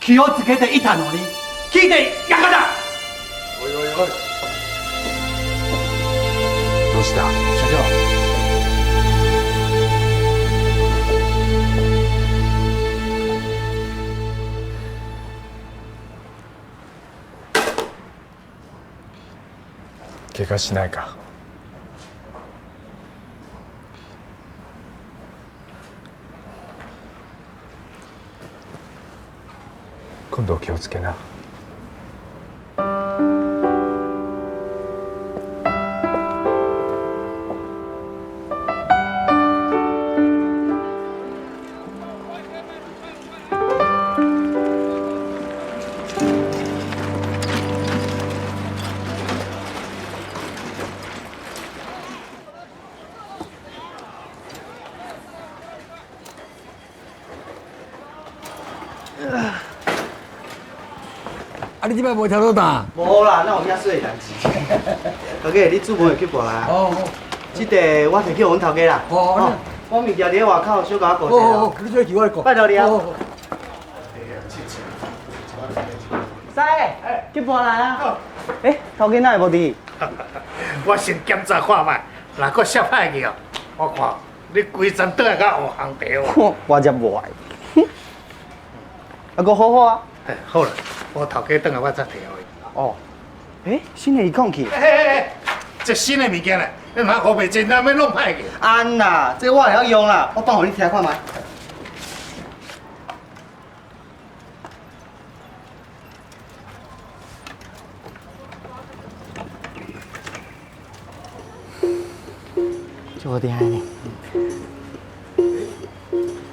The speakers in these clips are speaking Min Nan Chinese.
気をつけていたのに聞いてやかだ。おいおいおい。どうした？社長。怪我しないか？今度気をつけな。啊，你這擺無聽到呾？無啦，哪有遐細的代誌？頭家，你煮飯會去搬來啊？哦。這塊我提去予阮頭家啦。哦。我物件佇咧外口，小共我顧者。哦，你做去我來顧。拜託你啊。師，去搬來啊！欸，頭家哪會無佇？我先檢查看覓，若閣瀉歹去哦，我看你規陣轉來甲烏紅茶哦。我才無愛。啊，閣好好啊。好啦，我頭家轉來我才提予伊。哦。欸，新的伊講去。嘿嘿嘿，這新的物件咧，你毋通烏白真，哪欲弄歹去？按啦，這我會曉用啦，我放予你聽看覓。足好聽的呢。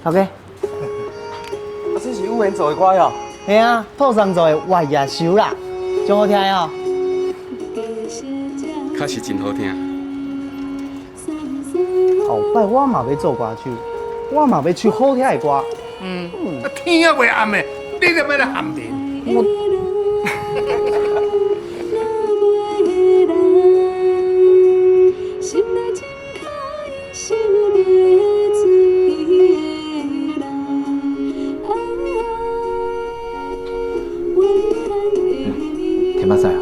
頭家。啊，這是有緣做的歌喲。嘿啊，套上做的《月夜愁》啦，真好聽哦。確實真好聽。後擺我嘛欲做歌手，我嘛欲唱好聽的歌。天猶未暗的，你就欲來陷人？我。天馬仔啊，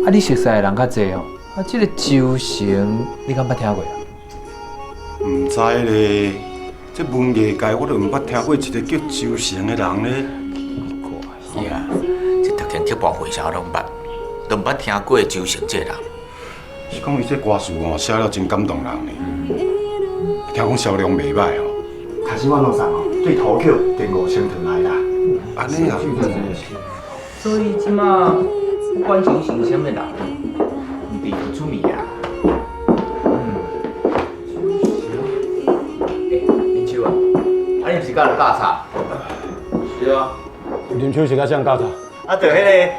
啊你熟似的人較濟哦，啊這個周成你敢捌聽過啊？毋知咧，這文藝界我都毋捌聽過一個叫周成的人咧。奇怪，是啊，這特間鐵博會啥攏捌，都毋捌聽過周成這人。是講伊這歌詞哦，寫了真感動人呢。聽講銷量袂䆀哦。其實我攏送哦，對土橋訂5000頓來啦。按呢啊。所以這馬不管周成啥物人，毋是就出名啊。欸，林秋啊，啊你毋是佮人教冊？是啊。林秋是佮啥教冊？啊，就彼个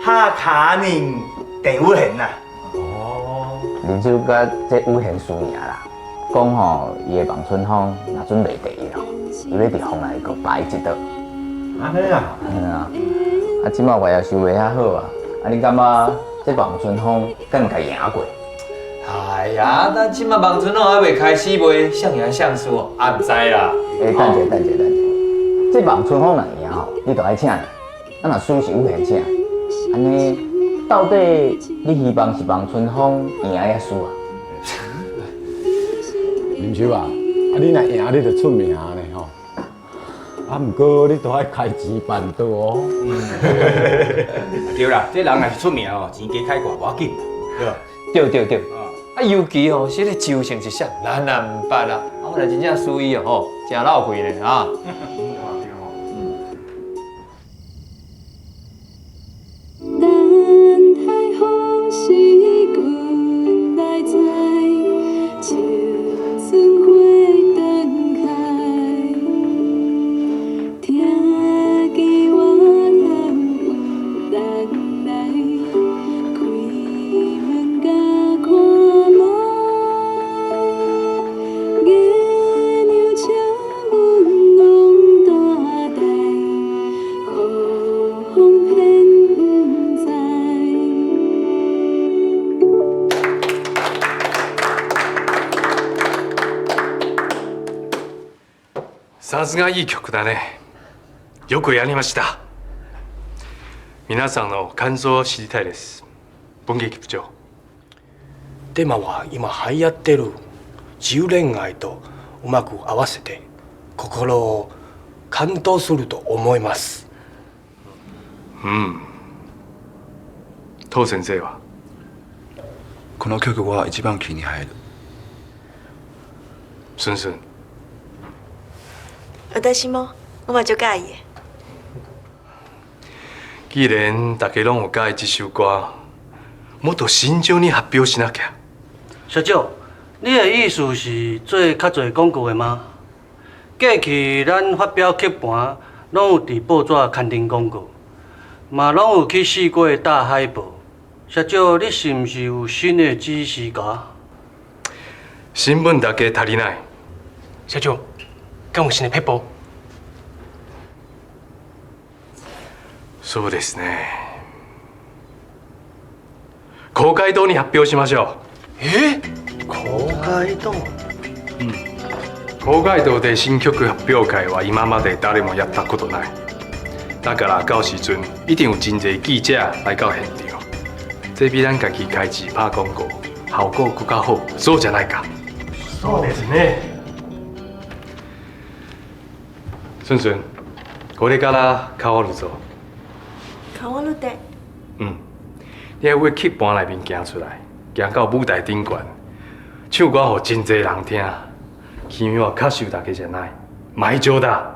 哈卡寧地語言啦。哦。林秋佮這語言輸贏啦，講吼伊的望春風若準袂第一吼，伊欲佇風內閣擺一道。按呢啊？嗯啊。啊，這馬月夜愁袂遐好啊，啊你感覺這望春風敢會共贏過？哎呀，咱這馬望春風還未開始賣，誰贏誰輸哦，也毋知啦。欸，等者，等者，等者，這望春風若贏吼，你就愛請；啊，若輸是有閒請。按呢，到底你希望是望春風贏抑輸啊？林秋啊，啊你若贏，你就出名呢吼。啊，毋過你都愛開錢辦道哦。對啦，這人若是出名哦，錢加開掛無要緊，對。對對對。啊，尤其吼是彼個周成是啥，咱也毋捌啊。啊，我若真正輸伊哦吼，誠浪費咧啊。さすがいい曲だね。よくやりました。皆さんの感想を知りたいです。文劇部長。テーマは今流行ってる自由恋愛とうまく合わせて心を感動すると思います。うん。当先生は？この曲は一番気に入る。孙孙。私も，我嘛足佮意的。既然大家攏有佮意這首歌，もっと慎重に発表しなきゃ。社長，你的意思是做較濟廣告的嗎？過去咱發表曲盤，攏有佇報紙刊登廣告，嘛攏有去試過打海報。社長，你是毋是有新的指示㗎？新聞だけ足りない。社長，敢有新的撇步？そうですね。公会堂に発表しましょう。え？公会堂？うん。公会堂で新曲発表会は今まで誰もやったことない。だから到時陣一定有真濟記者來到現場。這比咱家己開錢拍廣告效果閣較好，そうじゃないか。そうですね。順順、これから変わるぞ。変わるって？うん。你愛為曲盤內面行出來，行到舞台頂懸，唱歌予真濟人聽。君は歌手だけじゃない、前場だ。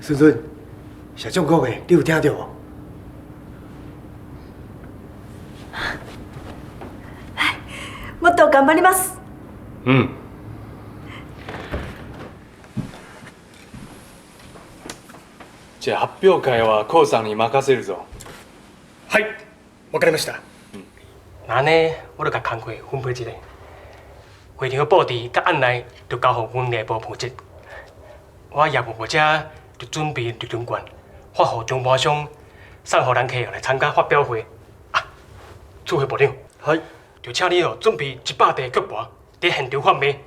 順順，社長講的，你有聽著無？もっと頑張ります。うん。じゃあ発表会はコウさんに任せるぞ。はい、わかりました。那呢，我就共工課分配一下，會場的布置佮案內就交予阮內部負責。我業務部這就準備入場券，發予承辦商，送予人客來參加發表會。啊，指揮部長，係，就請你哦準備100塊曲盤，佇現場販賣。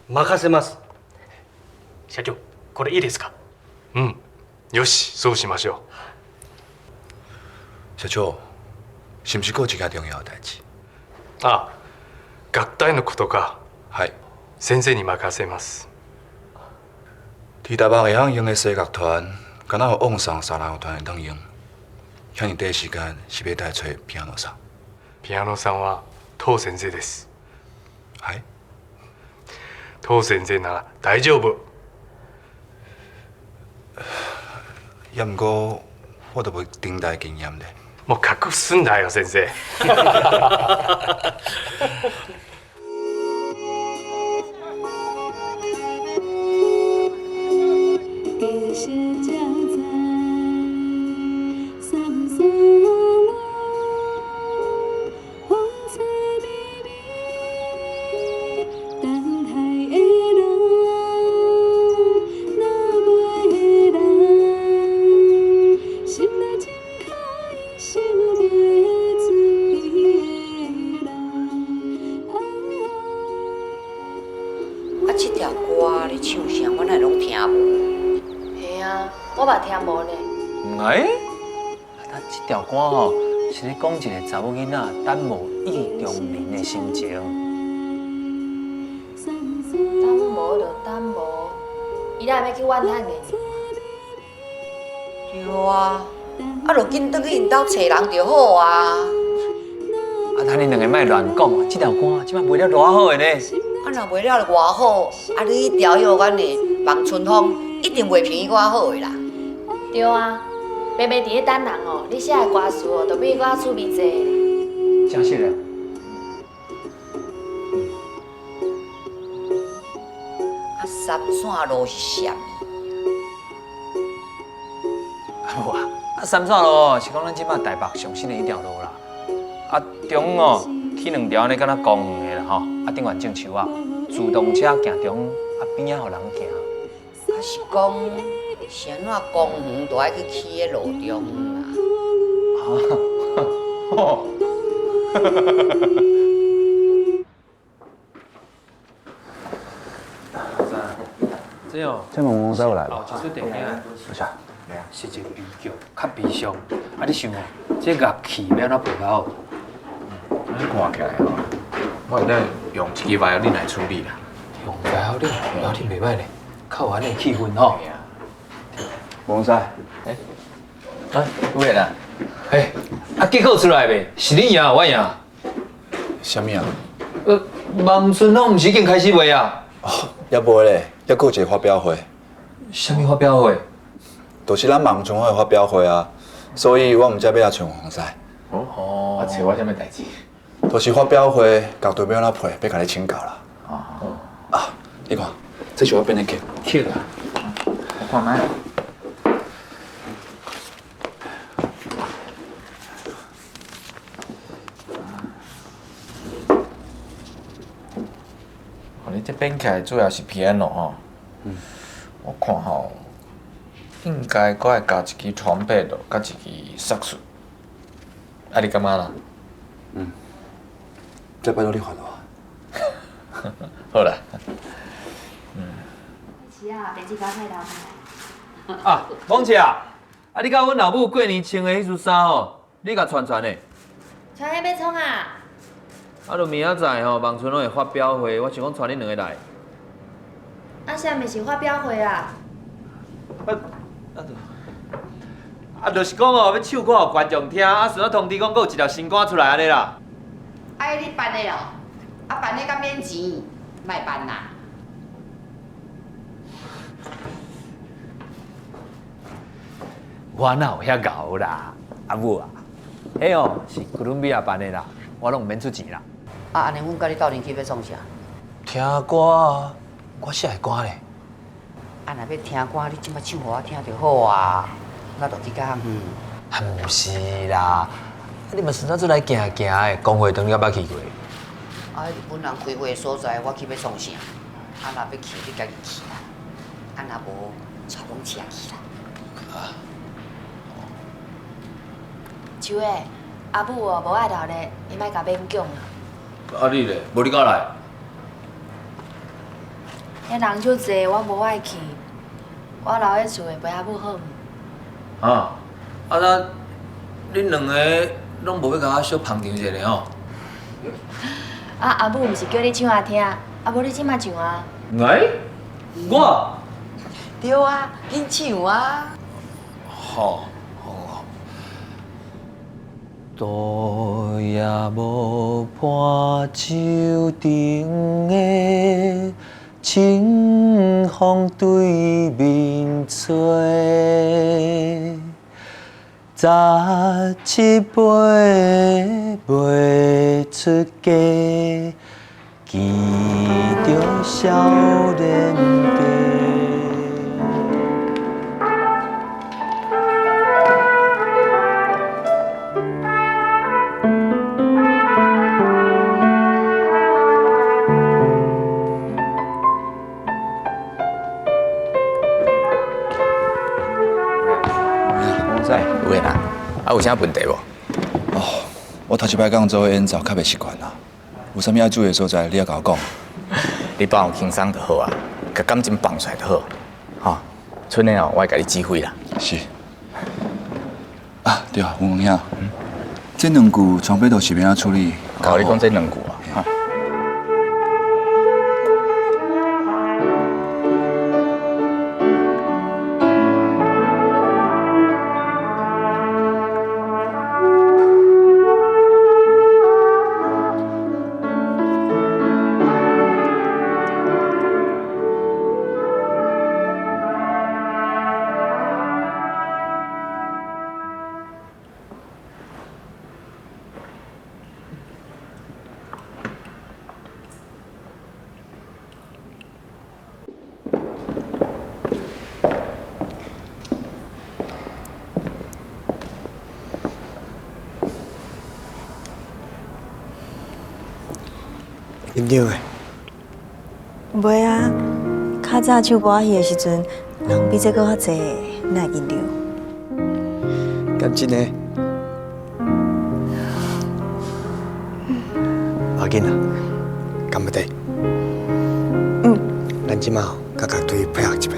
任せます。社長，これいいですか？うん。よし、そうしましょう。社長，是毋是閣有一件重要的代誌？あ、楽隊のことか。はい。先生に任せます。佇台北會曉用的西樂團，敢若有往送三人樂團會當用。遐爾短時間是欲佇佗找ピアノさん。ピアノさんは当先生です。はい。当先生なら大丈夫。也毋過，我都無頂台經驗咧。もう隠すんだよ先生。是咧講一個查某囡仔等無意中人的心情。等無就等無，伊哪會欲去怨嘆的？對啊，啊，就緊轉去𪜶兜揣人就好啊。啊，咱恁兩个莫亂講，這條歌這擺賣了偌好的呢。啊，若賣了偌好，啊，你彼條彼阮的望春風一定袂比我好的啦。對啊。白白佇咧等人哦，你寫的歌詞哦，都比我趣味濟。真實的。啊，三線路是啥物？啊無啊，啊三線路是講咱這擺台北上新的一條路啦。啊中央哦起兩條按呢敢若公園的啦吼，啊頂懸種樹仔，自動車行中，啊邊仔予人行。啊是講。是按怎公園都愛去起彼路中央啊？这哦，这问公司有来无？哦，一出电影。多谢。是一个悲剧，較悲傷。啊，你想哦，這樂器欲按怎配較好？按呢看起來吼，我會當用一支 violin 來處理啦。用 violin，violin 袂䆀呢，較有按呢氣氛吼。王師，欸，啊，有緣啊，欸，啊，結果出來未？是你贏，我贏。啥物啊？望春風毋是已經開始未啊？哦，猶未咧，猶閣有一個發表會。啥物發表會？就是咱望春風的發表會啊，所以我毋才欲來揣黃師。哦，啊，揣我啥物代誌？就是發表會，樂隊欲按怎配，欲共你請教啦。哦。啊，你看，這是我編的曲。曲啊？我看覓。哦，你這編起來主要是 piano 吼。嗯。我看吼，應該閣愛加一支 trumpet，佮一支薩克斯。啊，你感覺啦？嗯。這拜託你煩惱。好啦。嗯。是啊，電子交菜留下。啊，王姐啊，啊，你佮阮老母過年穿的彼束衫吼，你共傳傳的。傳彼欲創啊？啊，就明仔載吼，望春風會發表會，我想講帶恁兩个來。啊，啥物是發表會啊？啊，就是講哦，欲唱歌予觀眾聽，啊，順仔通知講，閣有一條新歌出來按呢啦。啊，彼你辦的哦，啊辦的敢免錢，莫辦啦。我哪有遐𠢕啦，阿母啊，彼哦是哥倫比亞辦的啦，我攏毋免出錢啦。啊，按呢，阮佮你鬥陣去欲創啥？聽歌啊，我寫的歌咧。啊，若欲聽歌，你這擺唱予我聽就好啊。咱就去較遠。啊，毋是啦，啊，你嘛順仔出來行行的，公會堂你敢捌去過？啊，彼是阮人開會的所在，我去欲創啥？啊，若欲去，你家己去啦。啊，若無，帶講車去啦。啊。秋的，阿母哦無愛留咧，伊莫共勉強啊。啊你咧，無你敢來？遐人足濟，我無愛去，我留佇厝的陪阿母好毋？啊，啊那，恁兩個攏無欲共我小捧場一下吼？啊，阿母毋是叫你唱阿聽，啊無你這馬唱啊？欸？我？對啊，緊唱啊！吼。多也無伴手顶的清風對面吹，17、8袂出嫁，見著少年家。有啦，啊有啥問題無？哦，我頭一擺共做伙演奏，較袂習慣啦。有啥物愛注意的所在，你也共我講。你放予輕鬆就好啊，共感情放出來就好。吼，賰的哦，我會共你指揮啦。是。啊，對啊，文兄，這兩句床被都是欲按怎處理？哦，你講這兩句啊？緊張的？袂啊，較早唱歌仔戲的時陣，人比這閣較濟，哪會緊張？敢真的？無要緊啦，干不得。嗯。咱這馬吼，佮樂隊配合一擺。